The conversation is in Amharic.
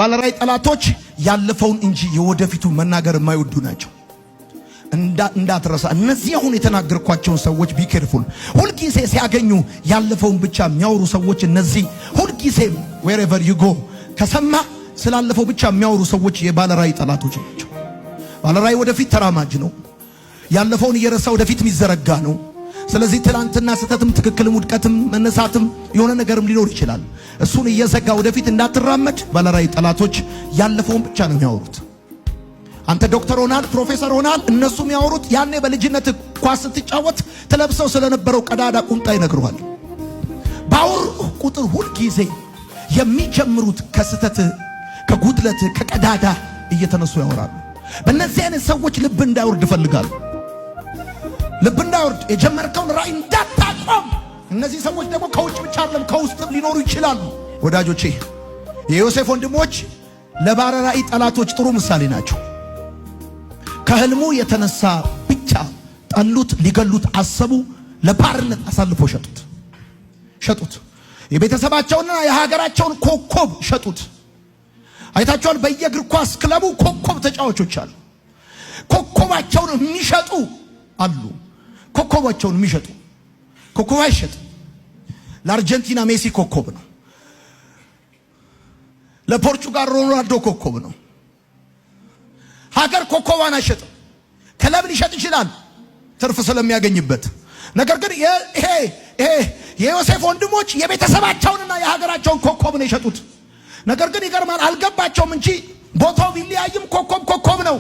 ባለራዕይ ጠላቶች ያለፈውን እንጂ የወደፊቱ መናገር የማይወዱ ናቸው። እንዳትረሳ እነዚህ አሁን የተናገርኳቸውን ሰዎች be careful። ሁልጊዜ ሲያገኙ ያለፈውን ብቻ የሚያወሩ ሰዎች እነዚህ ሁልጊዜ wherever you go ከሰማ ስላለፈው ብቻ የሚያወሩ ሰዎች የባለራዕይ ጠላቶች ናቸው። ባለራዕይ ወደፊት ተራማጅ ነው። ያለፈውን እየረሳ ወደፊት የሚዘረጋ ነው። ስለዚህ ትላንትና ስህተትም ትክክልም ውድቀትም መነሳትም የሆነ ነገርም ሊኖር ይችላል። እሱን እየዘጋ ወደፊት እንዳትራመድ ባለራዕይ ጠላቶች ያለፈውን ብቻ ነው የሚያወሩት። አንተ ዶክተር ሆነሃል፣ ፕሮፌሰር ሆነሃል። እነሱ የሚያወሩት ያኔ በልጅነት ኳስ ስትጫወት ትለብሰው ስለነበረው ቀዳዳ ቁምጣ ይነግሩሃል። ባወሩ ቁጥር ሁልጊዜ የሚጀምሩት ከስህተት፣ ከጉድለት፣ ከቀዳዳ እየተነሱ ያወራሉ። በእነዚህ አይነት ሰዎች ልብ እንዳይወርድ እፈልጋለሁ። ልብ እንዳይወርድ፣ የጀመርከውን ራእይ እንዳታቆም። እነዚህ ሰዎች ደግሞ ከውጭ ብቻ አይደለም፣ ከውስጥም ሊኖሩ ይችላሉ። ወዳጆቼ፣ የዮሴፍ ወንድሞች ለባለ ራእይ ጠላቶች ጥሩ ምሳሌ ናቸው። ከህልሙ የተነሳ ብቻ ጠሉት፣ ሊገሉት አሰቡ፣ ለባርነት አሳልፎ ሸጡት ሸጡት። የቤተሰባቸውንና የሀገራቸውን ኮከብ ሸጡት። አይታችኋል። በየእግር ኳስ ክለቡ ኮከብ ተጫዋቾች አሉ። ኮከባቸውን የሚሸጡ አሉ። ኮከባቸውን የሚሸጡ። ኮከብ አይሸጥም። ለአርጀንቲና ሜሲ ኮከብ ነው። ለፖርቹጋል ሮናልዶ ኮከብ ነው። ሀገር ኮከቧን አይሸጥም። ክለብ ሊሸጥ ይችላል ትርፍ ስለሚያገኝበት። ነገር ግን ይሄ የዮሴፍ ወንድሞች የቤተሰባቸውንና የሀገራቸውን ኮከብ ነው የሸጡት። ነገር ግን ይገርማል፣ አልገባቸውም እንጂ ቦታው ቢለያይም ኮከብ ኮከብ ነው።